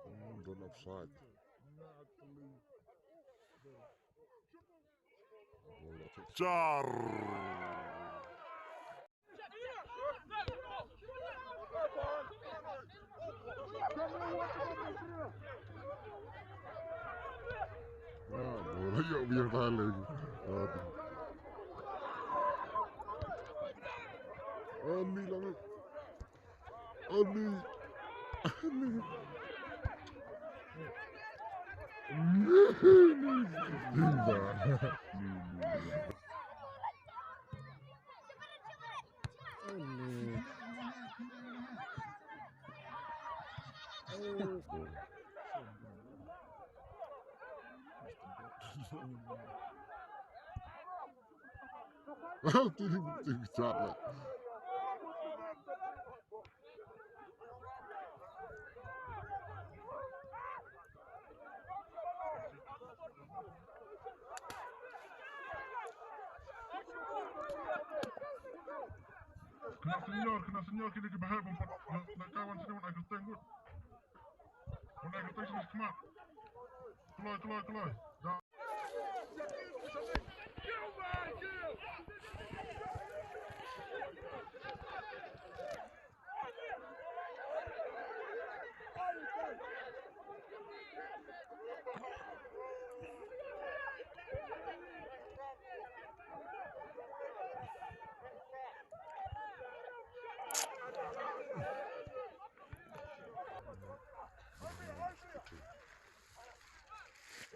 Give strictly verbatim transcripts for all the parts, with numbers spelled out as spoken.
Hmm, don't offside. Jar. Ah, bola ïoh biar balik. Aduh. Ami lang. Ami. Ami. Kena senior, kena senior kine ki bahaya bompat. Nak kawan sini wan aku tenggut. Wan aku tenggut sini sekemat. Keluar, keluar, keluar. Dah.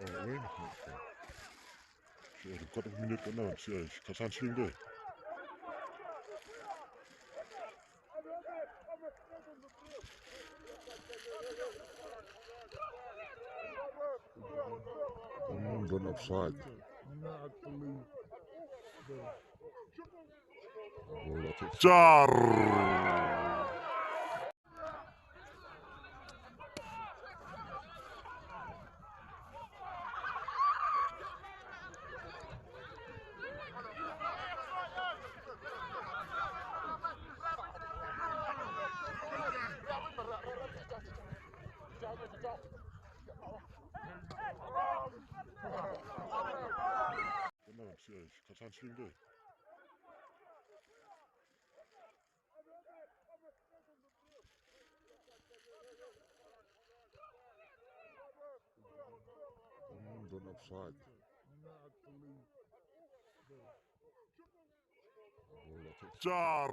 Oh, wait. Sure, cut a minute now. Sure, cut something there. Mm, don't offside. Jar. Mm, don't offside. Jar.